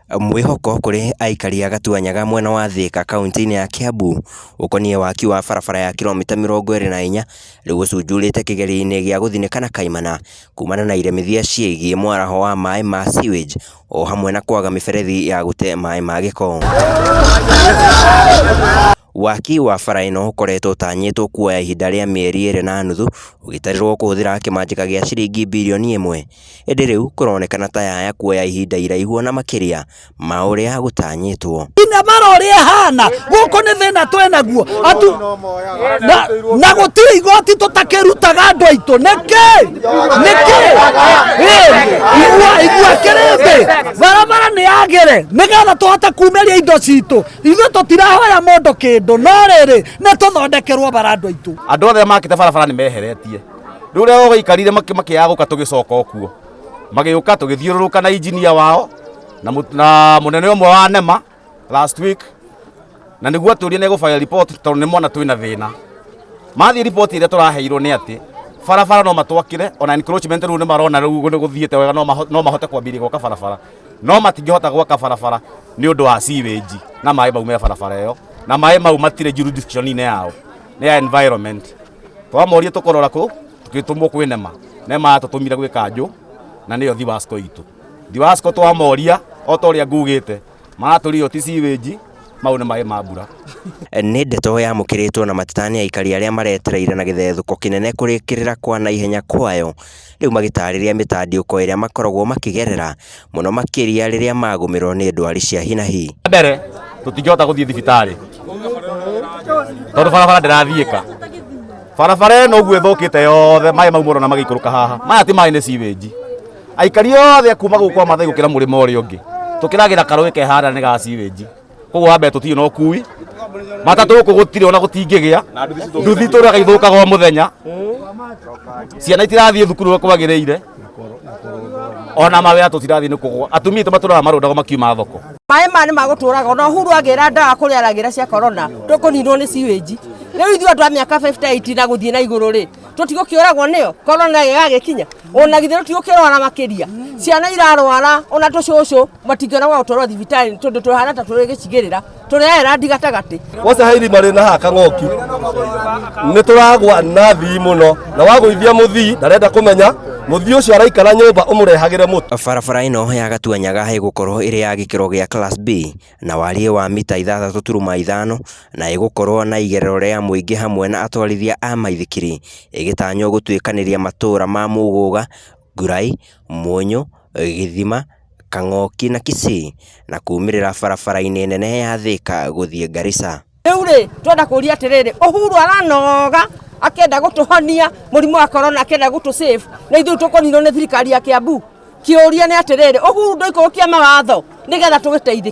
Mwĩhoko kũrĩ aikari a Gatuanyaga mwena wa Thĩka kaunti-inĩ ya Kiambu ũkoniĩ waki wa barabara ya kilomita 24 rĩu ũcunjurĩte kĩgerio-inĩ gĩa gũthinĩka na kaimana kumana na iremithia ciĩgiĩ mwaraho wa maĩ ma sewage o hamwe na kwaga mĩberethi ya gũte maĩ ma gĩko. Waki wa bara ĩno ũkoretwo ũtanyĩtwo kuoya ihinda rĩa mĩeri 2.5 ũgĩtarĩrwo kũhũthĩra kĩmanjĩka gĩa ciringi birioni 1, ĩndĩ rĩu kũronekana ta yaya kuoya ihinda iraihu ona makĩria ma ũrĩa gũtanyĩtwo. Ina bara ũrĩa ĩhana gũkũ nĩ thĩna twĩnaguo atu na gũtirĩ igoti tũtakĩrutaga andũ aitũ nĩkĩ nĩkĩ igua igua kĩrĩmbĩ barabara nĩ yagĩre nĩgetha tũhote kumĩria indo citũ. Ithuĩ tũtirahoya mũndũ kĩndũ, no rĩrĩ nĩ tũthondekerwo bara andũ aitũ. Andũ othe makĩte barabara nĩ meheretie. Rĩu ũrĩa ũgĩikarire makĩaga gũka, tũgĩcoka o kuo magĩũka, tũgĩthiũrũrũka na injinia wao na mũnene ũmwe wa NEMA last week, na nĩguo atũrie nĩ gũbaya report tondũ nĩ mona twĩna thĩna. Mathiĩ, report ĩrĩa tũraheirwo nĩ atĩ barabara no matwakĩre, ona encroachment rĩu nĩ marona rĩu nĩ gũthiĩte wega, no mahote kwambĩrĩria gwaka barabara, no matingĩhota gwaka barabara nĩ ũndũ wa sewage na maĩ mau me barabara ĩyo, na maĩ mau matirĩ jurisdiction-inĩ yao, nĩ ya environment. Twamoria tũkũrora kũ, tũgĩtũmwo kwĩ NEMA. NEMA yatũtũmire gwĩ kanjũ na nĩyo Thiwasco itũ. Thiwasco twamoria o ta ũrĩa ngugĩte, maratũria ti sewage, mau nĩ maĩ ma mbura. Nĩ ndeto yamũkĩrĩtwo na mateta nĩ aikari arĩa maretereire na gĩthethũko kĩnene kũrĩkĩrĩra kwa naihenya kwayo, rĩu magĩtarĩria mĩtandiũko ĩrĩa makoragwo makĩgerera mũno makĩria rĩrĩa magũmĩrwo nĩ ndwari cia hinahi. Mbere tũtingĩhota gũthiĩ thibitarĩ tondũ barabara ndĩrathiĩka. Barabara ĩno ũguo ĩthũkĩte yothe, maĩ mau mũrona magĩikũrũka haha, maya ti maĩ, nĩ sewage. Aikari othe kuma gũkũ kwa Mathai gũkĩra mũrĩmo ũrĩa ũngĩ tũkĩragĩra karũĩ ke harĩa nĩ ga sewage. Koguo wa mbere tũtirĩ na ũkui, matatũ gũkũ gũtirĩ, ona gũtingĩgĩa nduthi, tũraga ithũkaga o mũthenya, ciana itirathiĩ thukuru ũrĩa kwagĩrĩire, ona mawĩra tũtirathiĩ nĩ kũgwa. Atumia aitũ matũraga marũndago makiuma thoko. Maĩ maya nĩ magũtũraga. Ona Uhuru agĩra ndawa kũrĩa aragĩra cia corona, tũkũninwo nĩ sewage. Rĩu ithuĩ andũ a mĩaka 58 na gũthiĩ na igũrũ rĩ, tũtigũkĩũragwo nĩyo corona ĩgagĩkinya? Ona githĩ tũtigũkĩrwara makĩria? Ciana irarwara, ona tũcũcũ matingĩona gwa gũtwarwo thibitarĩ tondũ tũhana ta tũrĩ gĩcigĩrĩra, tũrĩ island gatagatĩ. Wothe he irima rĩna haha Kang'oki, nĩ tũragwa na thii mũno, na wagũithia mũthii ndarenda kũmenya mũthii ũcio araikara nyũmba ũmũrehagĩre mũtu. Barabara ĩno ya Gatuanyaga ĩgũkorwo ĩrĩ ya gĩkĩro gĩa Class B na wariĩ wa mita 6.5, na ĩgũkorwo na igerero rĩa mũingĩ hamwe na atwarithia a maithikiri, ĩgĩtanywo gũtuĩkanĩria matũũra ma Mũgũga, Ngurai, Munyũ, Gĩthima, Kang'oki na Kisii, na kumĩrĩra barabara-inĩ nene ya Thĩka gũthiĩ Garissa. Rĩu rĩ, twenda kũria atĩrĩrĩ, Uhuru aranoga akĩenda gũtũhonia mũrimũ wa corona, akĩenda gũtũ save, na ithuĩ tũkũninwo nĩ thirikari ya Kiambu. Kĩũria nĩ atĩrĩrĩ, Uhuru ndũikũrũkia mawatho nĩgetha tũgĩteithĩke?